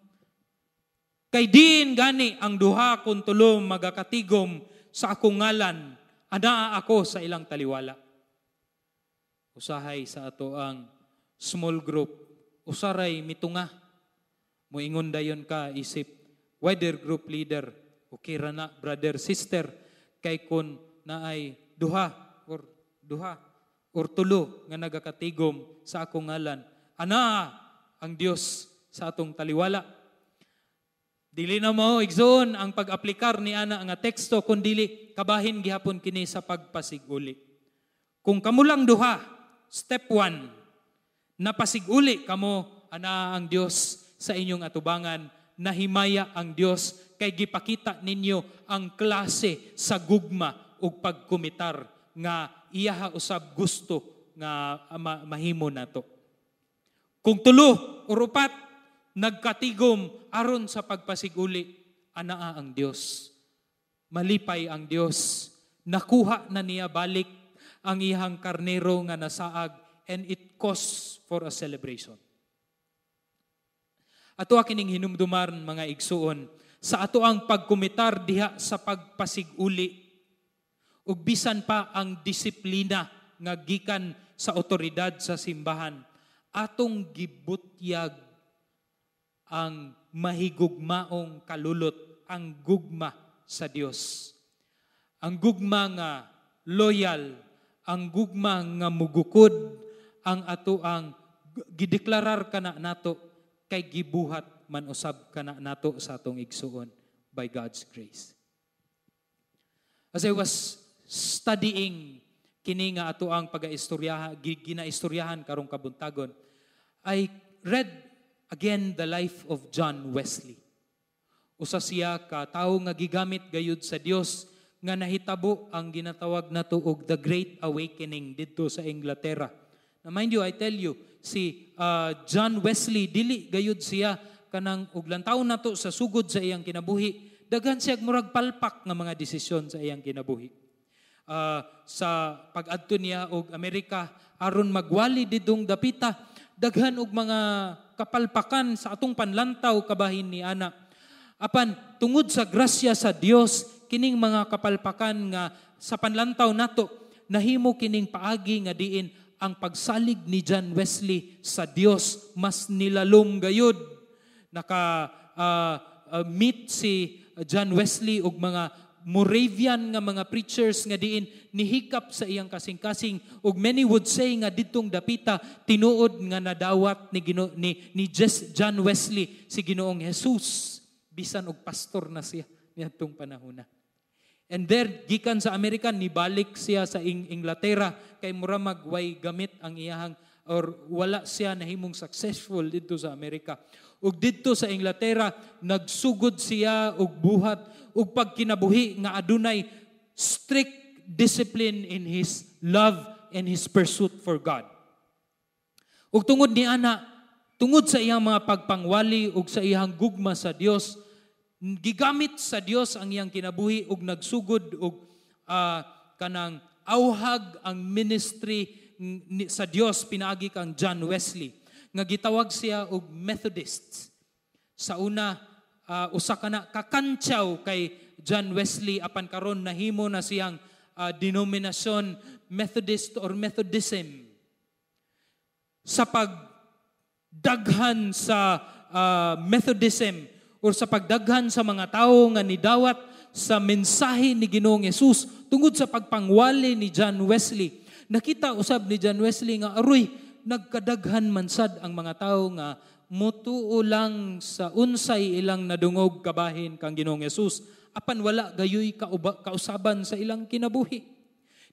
"Kay diin gani ang duha kon tulo magakatigom sa akong ngalan, anaa ako sa ilang taliwala." Usahay sa ato ang small group, usaray mitunga. Moingon dayon ka isip wider group leader, "Okay ra na, brother, sister, kay kun naay duha or tulo nga nagakatigom sa akong ngalan, anaa ang Dios sa atong taliwala." Dili na mo, igsoon, ang pag-aplikar ni ana nga teksto, kun dili kabahin gihapon kini sa pagpasiguli. Kung kamo lang duha, step 1, napasiguli kamo, anaa ang Dios sa inyong atubangan, nahimaya ang Dios kay gipakita ninyo ang klase sa gugma ug pagkumitar nga iyaha usab gusto nga mahimo nato. Kung tulo or upat nagkatigom aron sa pagpasiguli, anaa ang Dios. Malipay ang Dios. Nakuha na niya balik ang iyang karnero nga nasaag, and it calls for a celebration. Ato kining hinumduman, mga igsuon, sa ato ang pagkumitar diha sa pagpasiguli ug bisan pa ang disiplina nga gikan sa otoridad sa simbahan, atong gibutyag ang mahigugmaong kalulot, ang gugma sa Dios. Ang gugma nga loyal, ang gugma nga mugukod, ang ato ang gideklarar kana nato kay gibuhat man usab kana nato sa atong igsuon by God's grace. As I was studying kini nga ato ang pagaistoryahan, ginaistoryahan karong kabuntagon, I read again the life of John Wesley. Usa siya ka tawo nga gigamit gayud sa Dios nga nahitabo ang ginatawag nato og the Great Awakening didto sa Inglaterra. Now mind you, I tell you, si John Wesley, dili gayud siya kanang og lantaw nato sa sugod sa iyang kinabuhi, daghan siya murag palpak nga mga desisyon sa iyang kinabuhi. Sa pag-adto niya og Amerika aron magwali didtong dapita, daghan og mga kapalpakan sa atong panlantaw kabahin ni ana. Apan tungod sa grasya sa Dios, kining mga kapalpakan nga sa panlantaw nato, nahimo kining paagi nga diin ang pagsalig ni John Wesley sa Dios mas nilalom gayud. Naka meet si John Wesley og mga Moravian nga mga preachers nga diin nihikap sa iyang kasing-kasing, ug many would say nga didtong dapita tinuod nga nadawat ni Gino, ni John Wesley si Ginoong Jesus bisan og pastor na siya niadtong panahona. And there, gikan sa Amerika, nibalik siya sa Inglaterra kay mura magway gamit ang iyahang or wala siya nahimong successful didto sa Amerika. Ug didto sa Inglaterra, nagsugod siya og buhat og pagkinabuhi nga adunay strict discipline in his love and his pursuit for God. Ug tungod ni ana, tungod sa iyang mga pagpangwali ug sa iyang gugma sa Dios, gigamit sa Dios ang iyang kinabuhi ug nagsugod og kanang auhag ang ministry sa Dios pinaagi kang John Wesley nga gitawag siya og Methodists. Sa una, usa ka na kakantyaw kay John Wesley, apan karon nahimo na siyang denominasyon, Methodist or Methodism. Sa pagdaghan sa Methodism or sa pagdaghan sa mga tawo nga nidawat sa mensahe ni Ginoong Hesus tungod sa pagpangwali ni John Wesley, nakita usab ni John Wesley nga aroy, nagkadaghan man sad ang mga tawo nga mutuo lang sa unsay ilang nadungog kabahin kang Ginoong Hesus apan wala gayoy kausaban sa ilang kinabuhi.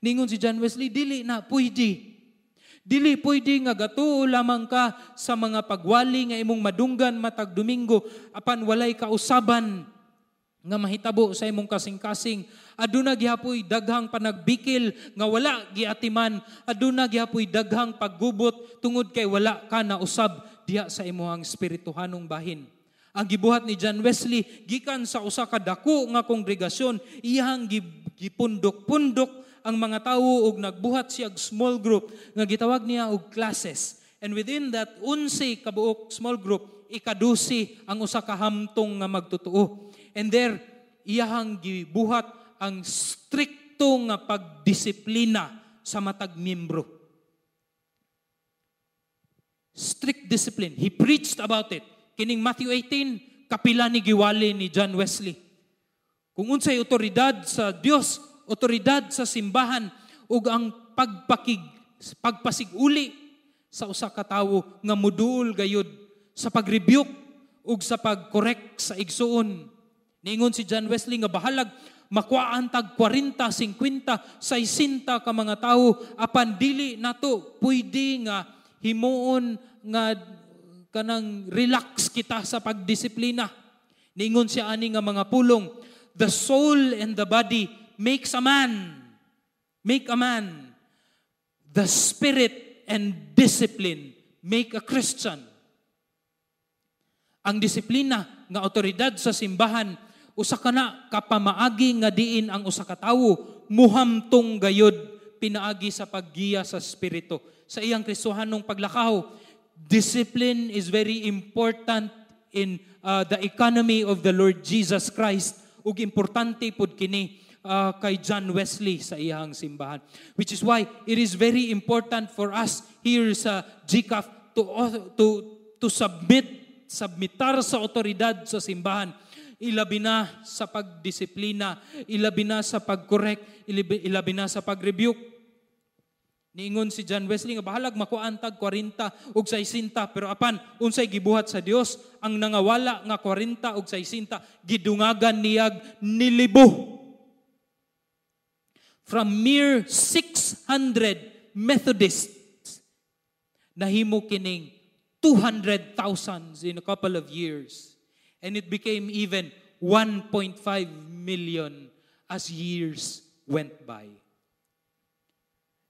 Ningon si John Wesley, dili na pwede. Dili pwede nga gatuo lamang ka sa mga pagwali nga imong madunggan matag Domingo apan walay kausaban nga mahitabo sa imong kasing-kasing. Aduna gihapoy daghang panagbikil nga wala giatiman. Aduna gihapoy daghang paggubot tungod kay wala ka nausab diha sa imong espirituhanong bahin. Ang gibuhat ni John Wesley, gikan sa usa ka dako nga kongregasyon, iyang gipundok-pundok ang mga tawo og nagbuhat siya og small group nga gitawag niya og classes. And within that 11 kabuok small group, ikadusi ang usa ka hamtong nga magtotoo. And there, iyahang gibuhat ang strikto nga pagdisiplina sa matag miyembro. Strict discipline. He preached about it. Kining Matthew 18, kapila ni giwali ni John Wesley. Kung unsay otoridad sa Dios, otoridad sa simbahan, ug ang pagpasiguli sa usa ka tawo nga muduol gayud sa pag-rebuke ug sa pag-correct sa igsuon. Niingon si John Wesley nga bahalag makuhaan tag 40, 50, 60 ka mga tawo apan dili nato pwede nga himuon nga kanang relax kita sa pagdisiplina. Niingon siya ani nga mga pulong, "The soul and the body makes a man. Make a man. The spirit and discipline make a Christian." Ang disiplina nga otoridad sa simbahan, usa ka na kapamaagi nga diin ang usa ka tawo muhamtong gayod pinaagi sa paggiya sa espiritu sa iyang Kristohanong paglakaw. Discipline is very important in the economy of the Lord Jesus Christ, ug importante pud kini kay John Wesley sa iyang simbahan. Which is why it is very important for us here sa GCAF to submitar sa otoridad sa simbahan, ilabi na sa pagdisiplina, ilabi na sa pag-correct, ilabi na sa pag-rebuke. Niingon si John Wesley nga bahalag makuan tag 40 ug 60, pero apan unsay gibuhat sa Dios, ang nangawala nga 40 ug 60 gidungagan niyag nilibo. From mere 600 Methodists, nahimo kining 200,000 in a couple of years. And it became even 1.5 million as years went by.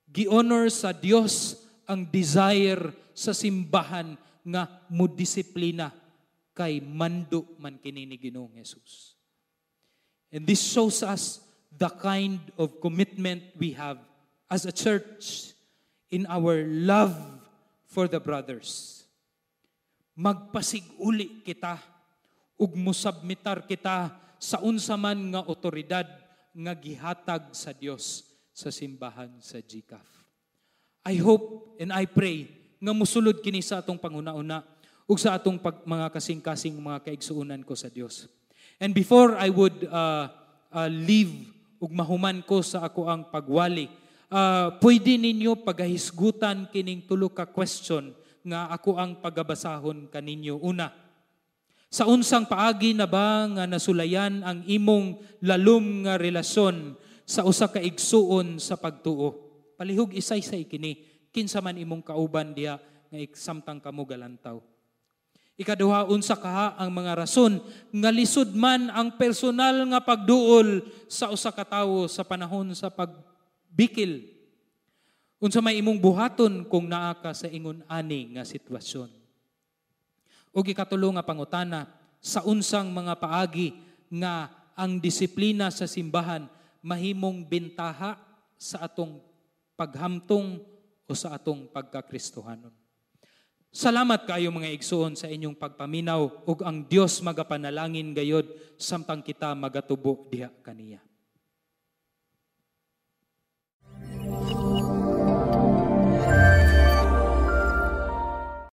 Gi-honor sa Dios ang desire sa simbahan nga mudisiplina kay mando man kini ni Ginoong Jesus. And this shows us the kind of commitment we have as a church in our love for the brothers. Magpasiguli kita ug musubmitar kita sa unsa man nga otoridad nga gihatag sa Dios sa simbahan sa GCAF. I hope and I pray nga musulod kini sa atong panghuna-una ug sa atong mga kasing-kasing mga kaigsuonan ko sa Dios. And before I would leave ug mahuman ko sa ako ang pagwali, pwede ninyo pagahisgutan kining tulo ka question nga ako ang pagabasahon kaninyo. Una, sa unsang paagi na ba nga nasulayan ang imong lalom nga relasyon sa usa ka igsuon sa pagtuo? Palihog isaysay kini kinsa man imong kauban diha nga samtang kamo galantaw. Ikaduha, unsa kaha ang mga rason nga lisod man ang personal nga pagduol sa usa ka tawo sa panahon sa pagbikil? Unsa may imong buhaton kung naa ka sa ingon ani nga sitwasyon? Ug ikatulo nga pangutana, sa unsang mga paagi nga ang disiplina sa simbahan mahimong bintaha sa atong paghamtong o sa atong pagkakristohanon? Salamat kayo, mga igsuon, sa inyong pagpaminaw ug ang Dios magapanalangin gayod samtang kita magatubo diha kaniya.